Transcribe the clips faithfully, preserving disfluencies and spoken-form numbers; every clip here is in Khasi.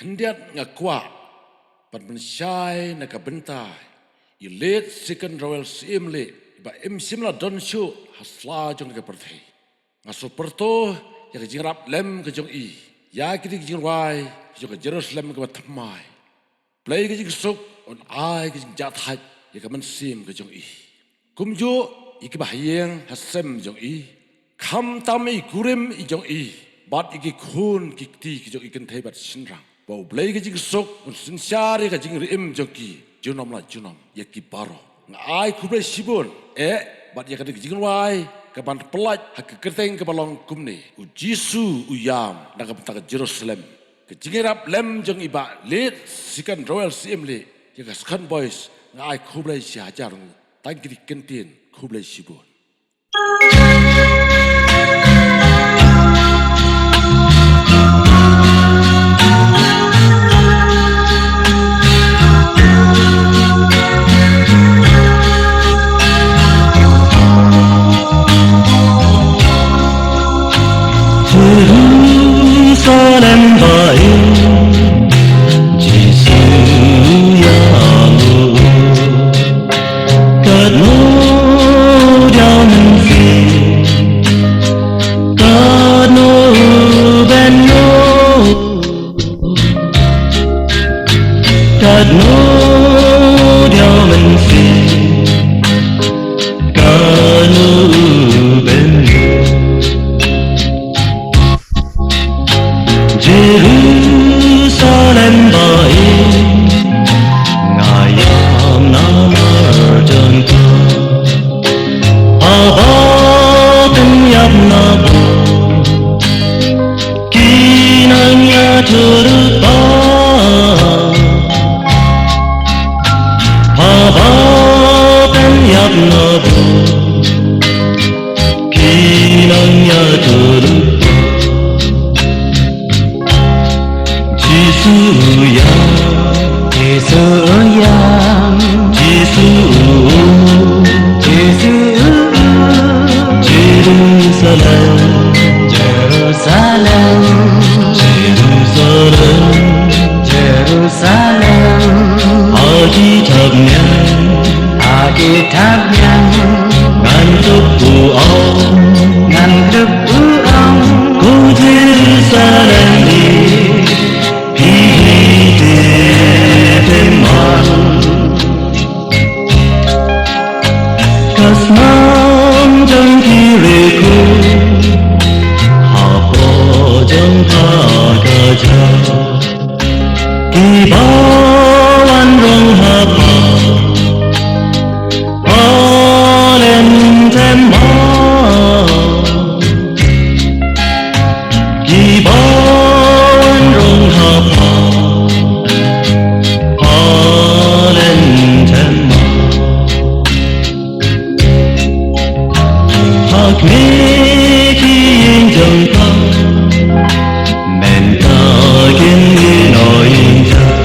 Khyndiat nga kwah ban pynshai na ka bynta i Late Second Royal Syiemlieh, i ba im shym la don shuh ha sla jong ka pyrthei. Nga sngewpyrto ïa ka jingïarap lem ka jong i ïa kine ki jingrwai jong ka Jerusalem kaba thymmai. Blei ka jingsuk un ai ka jingjahthait ïa ka mynsiem ka jong i. Kumjuh ïa ki bahaïing hasem jong i, khamtam ïa i kurim i jong i, bad ïa ki khun ki kti ki jong i kynthei bad shynrang. Ba U Blei ka jingsuk un synshar ïa ka jingrim jong ki junom la junom. Ïa ki baroh nga ai khublei shibun, eh, bad ïa kane ka jingrwai ka ban pyllait ha ka kyrteng kaba long kumne: U Jisu u ïam na ka bynta ka Jerusalem. Ka jingïarap lem jong i Bah Late Second Royal Syiemlieh ïa ka Second Voice, nga ai khublei shi hajar nguh. Tang kine ki kyntien, khublei shibun. Jerusalem ba im, Jisu ïa u. Katno diaw mynsiem, katno u ben noh. Katno diaw mynsiem, katno u ben noh. Jerusalem ba im, nga ïam namar jong ka. Haba pynïap na bor, ki nang ïatyllup ba. Haba pynïap na bor, ki nang ïatyllup ba. Jisu ïam. Jisu ïam. Jisu. Jisu. Jerusalem. Jerusalem. Jerusalem. Jerusalem. Ha ki thapniang. Ha ki thapniang. Ngan kdup u ong. Ngan kdup u ong. Ko Jerusalem i, phi hi te phin mon. Ka snam jong ki riewkhuid hapoh jong ka ka jaka. Kiba wan rung ha pha, ha lynter ma. Kiba wan rung ha pha, ha lynter ma. Ha kine ki ïing jong pha, mynta kin ïehnoh ïing jong.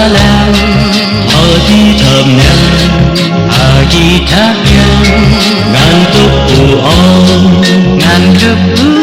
Alam, o ti thom nang, a ki thak yang, ngan tup u ong, ngan tup u